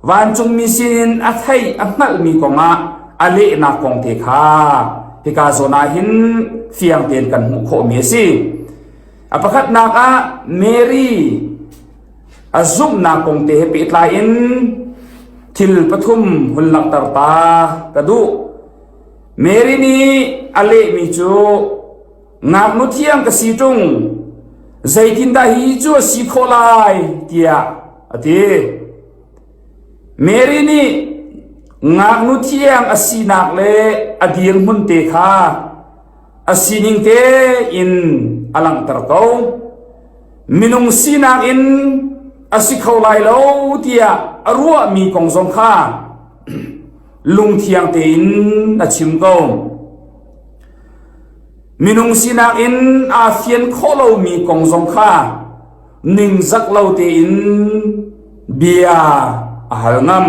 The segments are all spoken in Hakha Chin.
Vancungmi sinin a theih a hngalhmi kongah a lehnak kong te kha hika zawn ah hin fiang tein kan hmuh khawhmi a si. A pakhatnak ah Mary a zumhnak kong te he pehtlai in thil pathum hun langhter ta ka duh. Mary nih a lehmi cu ngaknu thiang ka si ṭung zeitindah hi cu a si khawh lai tiah a ti. Mary nih ngaknu thiang a sinak le a dirhmun te kha a sining tein a langhter ko. Minung sinak in a si kho lai lo tiah a ruahmi kong zong kha lungthiang tein a chim ko. Minung sinak in aa fian khawh lomi kong zong kha ningzak lo tein bia a hal ngam.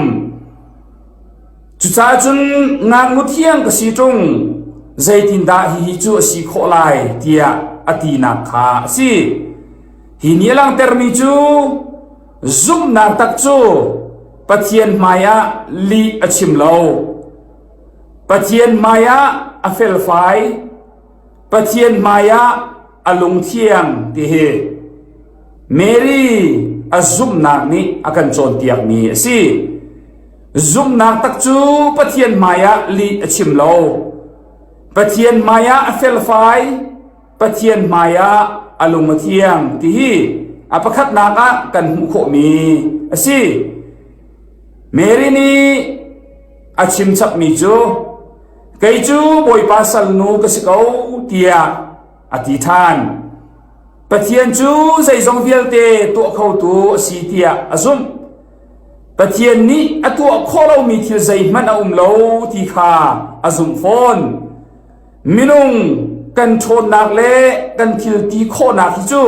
Cucaah cun ngaknu thiang ka si ṭung, zeitindah hihi cu a si khawh lai tiah a tinak kha a si. Hi nih a langhtermi cu zumhnak tak cu Pathian hmaiah lih a chim lo. Pathian hmaiah a felfai, Pathian hmaiah a lungthiang ti hi Mary a zumhnak nih a kan cawnpiakmi a si. Zumhnak tak cu Pathian hmaiah lih a chim lo. Pathian hmaiah a felfai, Pathian hmaiah a lung a thiang ti hi a pakhatnak ah kan hmuh khawhmi a si. Mary nih a chim chapmi cu kei cu Bawipa salnu ka si ko tiah a ti ṭhan. Pathian cu zeizong vialte tuah khotu a si tiah a zumh. Pathian nih a tuah khawh lomi thil zeihmanh a um lo ti kha a zumh fawn. Minung kan ṭhawnnak le kan thil ti khawhnak hi cu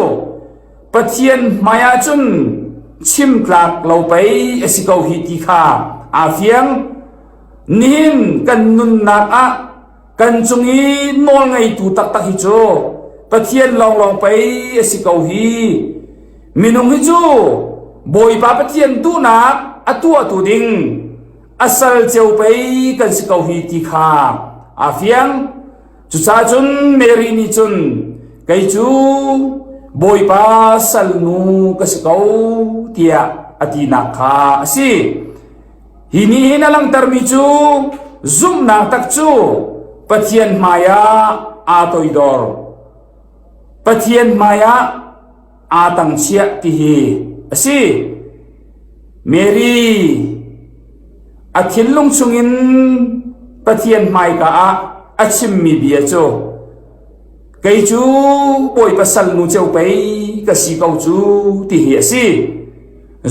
Pathian hmaiah cun chim tlak lo pei a si ko hi ti kha aa fiang. Nihin kan nunnak ah kan cung i nawlngeitu taktak hi cu Pathian lawnglawng pei a si ko hi. Minung hi cu Bawipa Pathian duhnak a tuahtu ding a sal cio pei kan si ko hi ti kha aa fiang. Cucaah cun Mary nih cun kei cu Bawipa salnu ka si ko tiah a tinak kha a si. Hi nih hin a langhtermi cu zumhnak tak cu Pathian hmaiah aa toidor. Pathian hmaiah aa tangchiah ti hi a si. Mary a thinlung chungin Pathian hmaika ah a chimmi bia cu kei cu Bawipa salnu ceu pei ka si ko cu ti hi a si.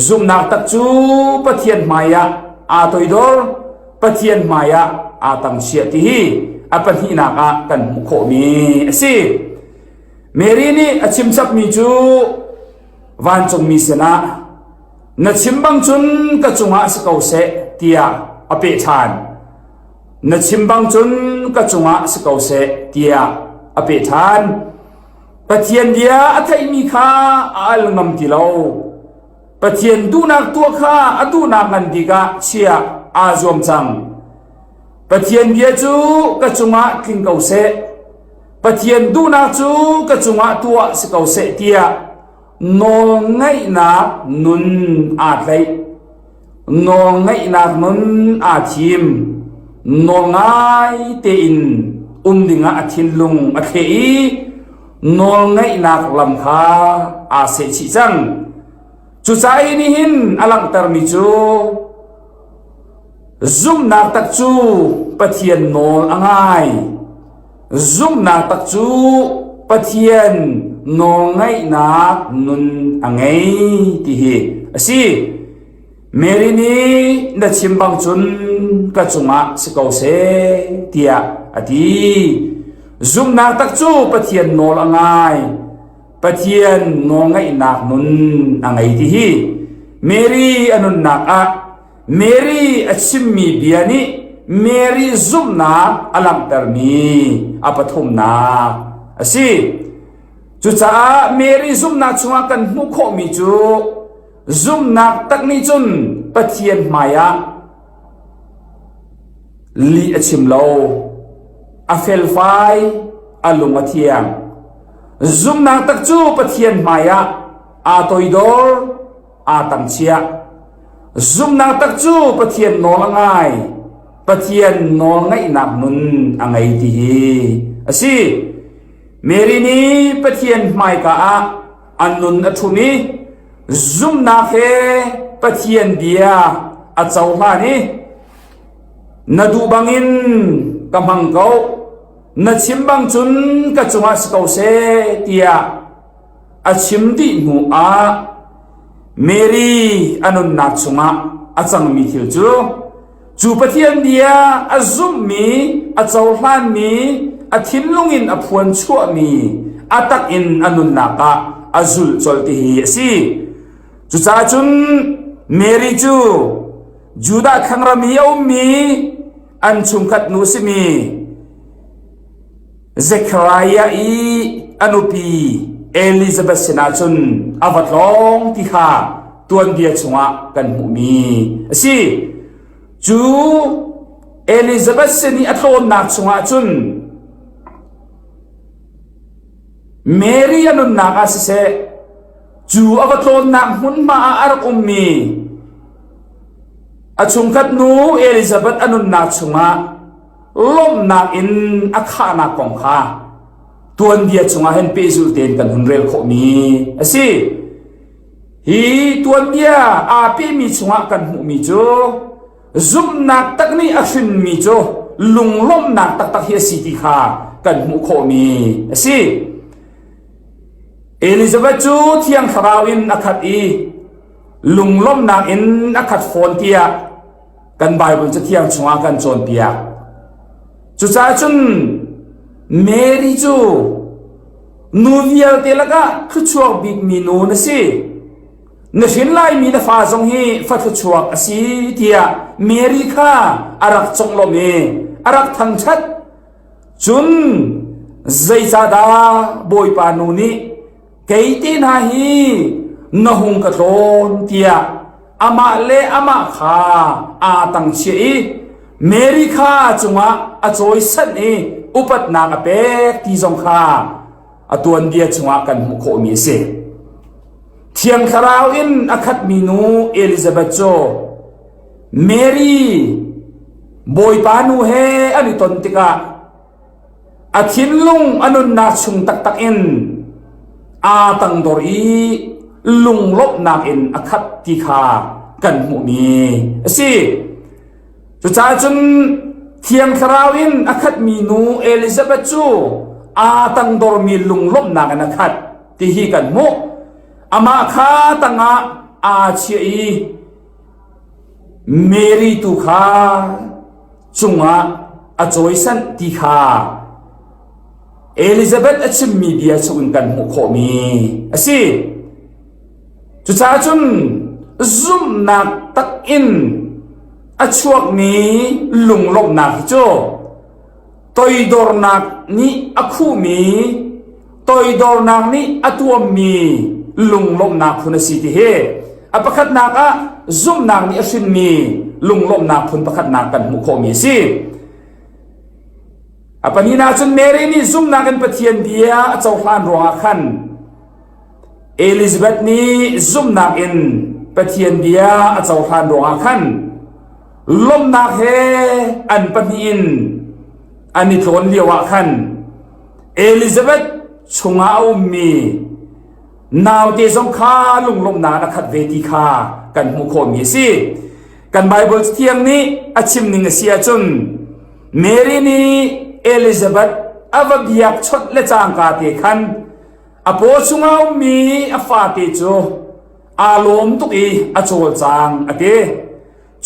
Zumhnak tak cu Pathian hmaiah aa toidor, Pathian hmaiah aa tangchiah ti hi a pahnihnak ah kan hmuh khawhmi a si. Mary nih a chimchapmi cu vancungmi sinah na chim bang cun ka cungah si ko seh tiah a peh ṭhan. Na chim bang cun ka cungah si ko seh tiah a peh ṭhan. Pathian bia a theihmi kha a al ngam ti lo. Pathian duhnak tuah kha a duhnak ngan bik ah chiah aa zuam cang. Pathian bia cu ka cungah tling ko seh. Pathian duhnak cu ka cungah tuah si ko seh tiah nawlngaihnak nun aa tlaih. Nawlngaihnak nun aa thim. Nawlngai tein um dingah a thinlung a thleh i nawlngaihnak lam kha aa sehchih cang. Cucaah hi nih hin a langhtermi cu zumhnak tak cu Pathian nawl a ngai. Zumhnak tak cu Pathian nawlngaihnak nun a ngei ti hi a si. Mary nih na chim bang cun ka cungah si ko seh tiah a ti. Zumhnak tak cu Pathian nawl a ngai. Pathian nawlngaihnak nun a ngei ti hi Mary a nunnak ah Mary a chimmi bia nih Mary zumhnak a langhtermi a pathumnak a si. Cucaah Mary zumhnak chungah kan hmuh khawhmi cu. Zumhnak tak nih cun Pathian hmaiah lih a chim lo. A felfai, a lung a thiang. Zumhnak tak cu Pathian hmaiah aa toidor, aa tangchiah. Zumhnak tak cu Pathian nawl a ngai, Pathian nawl ngaihnak nun a ngei ti hi a si. Mary nih Pathian hmaika ah a nun a ṭhum i zumhnak he Pathian bia a cohlan i na duh bangin ka hmang ko, na chim bang cun ka cungah si ko seh tiah a chim dih hnu ah Mary a nunnak chungah a cangmi thil cu cu Pathian bia a zumhmi, a cohlanmi, a thinlung in a phuan chuahmi, a tak in a nunnak ah a zulh colh ti hi a si. Cucaah cun Mary cu Judah thlangram i a ummi an chungkhat nu simi Zekhariah i a nupi Elizabeth sinah cun a va tlawng ti kha tuanbia chungah kan hmuhmi a si. Cu Elizabeth sin i a tlawnnak chungah cun Mary a nunnak ah siseh, cu a va tlawnnak hmunhma ah a rak ummi a chungkhat nu Elizabeth a nunnak chungah lawmhnak in a khahnak kong kha tuanbia chungah hin pehzulh tein kan hun rel khawhmi a si. Hi tuanbia aa pehmi chungah kan hmuhmi cu zumhnak tak nih a hrinmi cu lunglawmhnak taktak hi a si ti kha kan hmuh khawhmi a si. Elizabeth cu Thiang Thlarau in a khat i lunglawmhnak in a khat fawn tiah kan Bible cathiang chungah kan cawnpiak. Cucaah cun Mary cu nu vialte lakah thluachuak bikmi nu na si. Na hrin laimi na fa zong hi fa thluachuak a si tiah Mary kha a rak conglawmh i a rak thangṭhat. Cun zeicahdah Bawipa nu nih kei te hna hi na hung ka tlawn tiah amah le amah kha aa tang chiah i Mary kha cungah a cawisanh i upatnak a pek ti zong kha a tuanbia chungah kan hmuh khawhmi a si. Thiang Thlarau in a khatmi nu Elizabeth cu Mary Bawipa nu he an i ton tikah A thinlung a nunnak chung taktak in aa tangdor i lunglawmhnak in a khat ti kha kan hmuhmi a si. Cucaah cun Thiang Thlarau in a khatmi nu Elizabeth cu aa tangdormi lunglawmhnak in a khat ti hi kan hmuh. Amah kha tangah aa chiah i Mary tu kha cungah a cawisanh ti kha Elizabeth a chimmi bia chungin kan hmuh khawhmi a si. Cucaah cun zumhnak tak in a chuakmi lunglawmhnak hi cu toidornak nih a khuhmi toidornak nih a tuammi lunglawmhnak phun a si ti hi a pakhatnak ah zumhnak nih a hrinmi lunglawmhnak phun pakhatnak kan hmuh khawhmi a si. A pahnihnak cun Mary nih zumhnak in Pathian bia a cohlan ruangah khan Elizabeth nih zumhnak in Pathian bia a cohlan ruangah khan lawmhnak he an pahnih in an i tlawn lio ah khan Elizabeth chungah a ummi naute zong kha lunglawmhnak a khat ve ti kha kan hmuh khawhmi a si. Kan Bible Cathiang nih a chim ning a si ahcun Mary nih Elizabeth a va biak chawnh le cangka te khan a paw chungah a ummi a fate cu aa lawm tuk i a cawlcang a ti.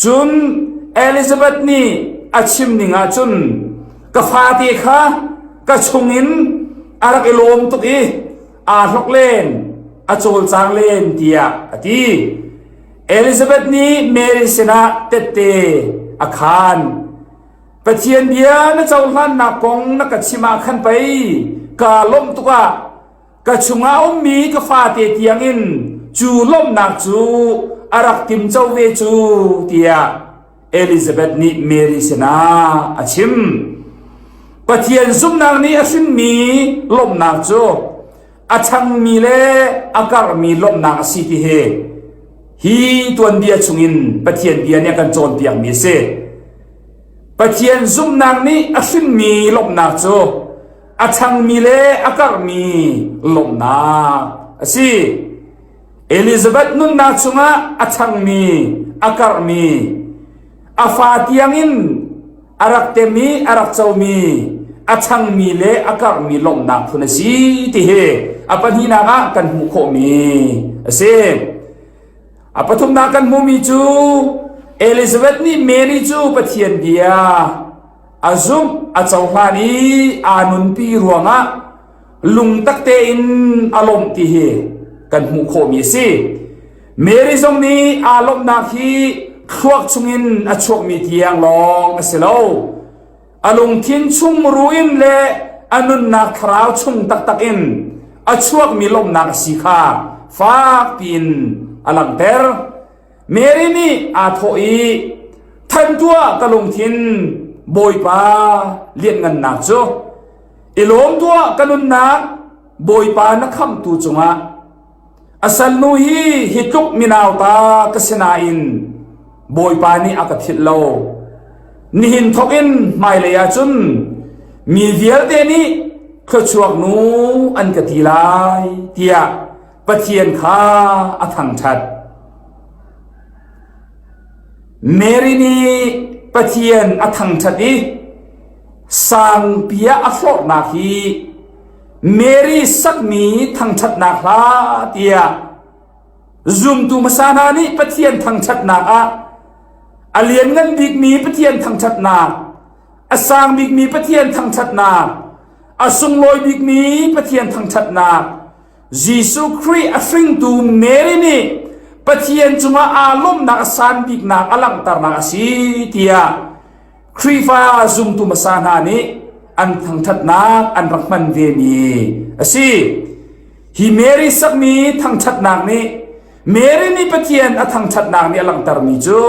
Cun Elizabeth nih a chim ning ahcun ka fate kha ka chungin a rak i lawm tuk i aa hlok len, a cawlcang len tiah a ti. Elizabeth nih Mary sinah tette a khaan. Pathian bia na cohlannak kong na ka chim ah khan pei kaa lawmh tuk ah ka chungah a ummi ka fate tiangin cu lawmhnak cu a rak timco ve cu tiah Elizabeth nih Mary sinah a chim. Pathian zumhnak nih a hrinmi lawmhnak cu a changmi le a karhmi lawmhnak a si ti hi hi tuanbia chungin Pathian bia nih a kan cawnpiakmi a si. Pathian zumhnak nih a hrinmi lawmhnak cu a changmi le a karhmi lawmhnak a si. Elizabeth nunnak chungah a changmi, a karhmi, a fa tiangin a rak tem i a rak comi, a changmi le a karhmi lawmhnak phun a si ti hi a pahnihnak ah kan hmuh khawhmi a si. A pathumnak kan hmuhmi cu Elizabeth nih Mary cu Pathian bia a zumh, a cohlan i aa nunpi ruangah lungtak tein a lawmh ti hi kan hmuh khawhmi a si. Mary zong nih aa lawmhnak hi thluak chungin a chuakmi tiang lawng a si lo. A lungthin chung muru in le a nunnak thlarau chung taktak in a chuakmi lawmhnak a si kha fak piin a langhter. Mary nih aa thawh i than tuah ka lungthin Bawipa lianhngannak cu I lawm tuah ka nunnak Bawipa na khamhtu cungah a salnu hi hi tluk minauta ka si nain Bawipa nih a ka philh lo. Nihin thawk in hmailei ah cun mi vialte nih thluachuak nu an ka ti lai tiah Pathian kha a thangṭhat. Mary nih Pathian a thangṭhat i Sangpi ah a hlorhnak hi Mary sakmi thangṭhatnak hla tiah zumtu hmasa hna nih Pathian thangṭhatnak ah a lianngan bikmi Pathian thangṭhatnak, a sang bikmi Pathian thangṭhatnak, a sunglawi bikmi Pathian thangṭhatnak, Jesuh Khrih a hringtu Mary nih Pathian cungah aa lawmhnak a san biknak a langhternak a si tiah Khrihfa zumtu hmasa hna nih an thangṭhatnak an rak hman vemi a si. Hi Mary sakmi thangṭhatnak nih Mary nih Pathian a thangṭhatnak nih a langhtermi cu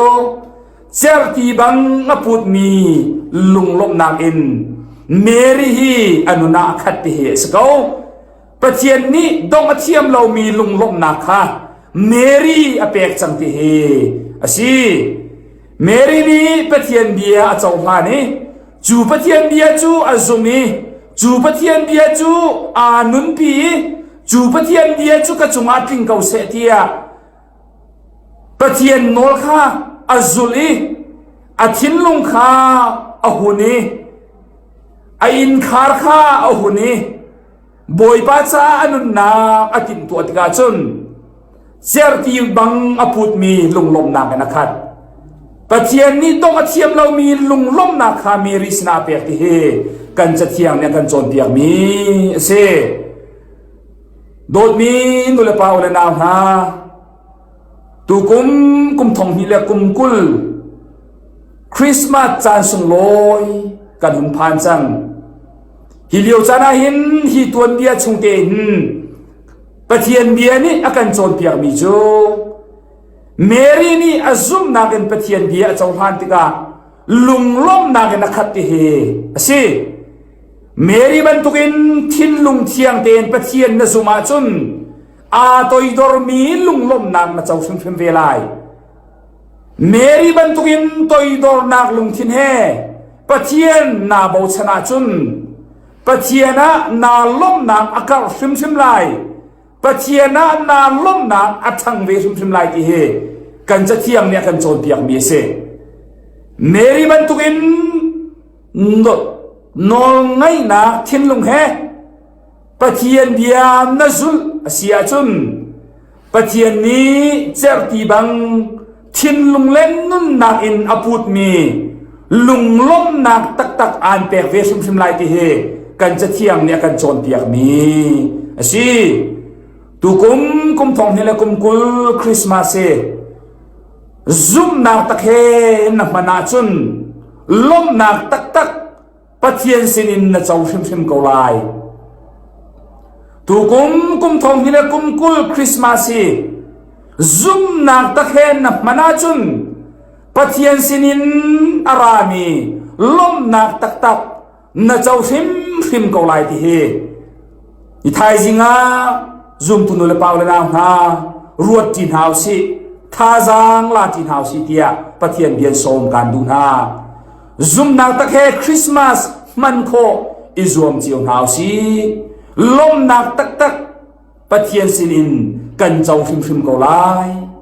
cerhti bang a putmi lunglawmhnak in Mary hi a nun ah a khat ti hi a si ko. Pathian nih dongh a thiam lomi lunglawmhnak kha Mary a pek cang ti hi a si. Mary nih Pathian bia a cohlan i cu Pathian bia cu a zum i cu Pathian bia cu aa nunpi i cu Pathian bia cu ka cungah tling ko seh tiah Pathian nawl kha a zulh i a thinlung kha a hun i a innkhar kha a hun i Bawipa caah a nunnak a timhtuah tikah cun cerhti bang a putmi lunglawmhnak in a khat. Pathian nih dongh a thiam lomi lunglawmhnak kha Mary sinah a pek ti hi kan Cathiang nih a kan cawnpiakmi a si. Dawtmi nulepa u le nau hna, tukum kum thong hnih le kum 20 Christmas caan sunglawi kan hun phan cang. Hi lio caan ah hin hi tuanbia chung te hin Pathian bia nih a kan cawnpiakmi cu Mary nih a zumhnak in Pathian bia a cohlan tikah lunglawmhnak in a khat ti hi a si. Mary bantukin thinlung thiang tein Pathian na zumh ahcun aa toidormi lunglawmhnak na co hrimhrim ve lai. Mary bantukin toidornak lungthin he Pathian naa bochan ahcun Pathian ah naa lawmhnak a karh hrimhrim lai. Pathian ah naa lawmhnak a ṭhang ve hrimhrim lai ti hi kan Cathiang nih a kan cawnpiakmi a si. Mary bantukin nawlngaihnak thinlung he Pathian bia na zulh a si ahcun Pathian nih cerhti bang thinlung le nunnak in a putmi lunglawmhnak taktak aan pek ve hrimhrim lai ti hi kan Cathiang nih a kan cawnpiakmi a si. Tukum kum thong hnih le kum 20 Christmas hi zumhnak tak he na hman ahcun lawmhnak taktak Pathian sinin na co hrimhrim ko lai. Tukum kum thong hnih le kum 20 Christmas hi. Zumhnak tak he na hman ahcun Pathian sinin a rami lawmhnak taktak na co hrimhrim ko lai ti hi i thaizing ah zumtu nu le pa le nau hna ruat ṭi hna usih thazaang la ṭi hna usih tiah Pathian bian sawm kan duh hna zumhnak tak he Christmas hman khawh i zuam cio hna usih lawmhnak taktak Pathian sinin kan co hrimhrim ko lai.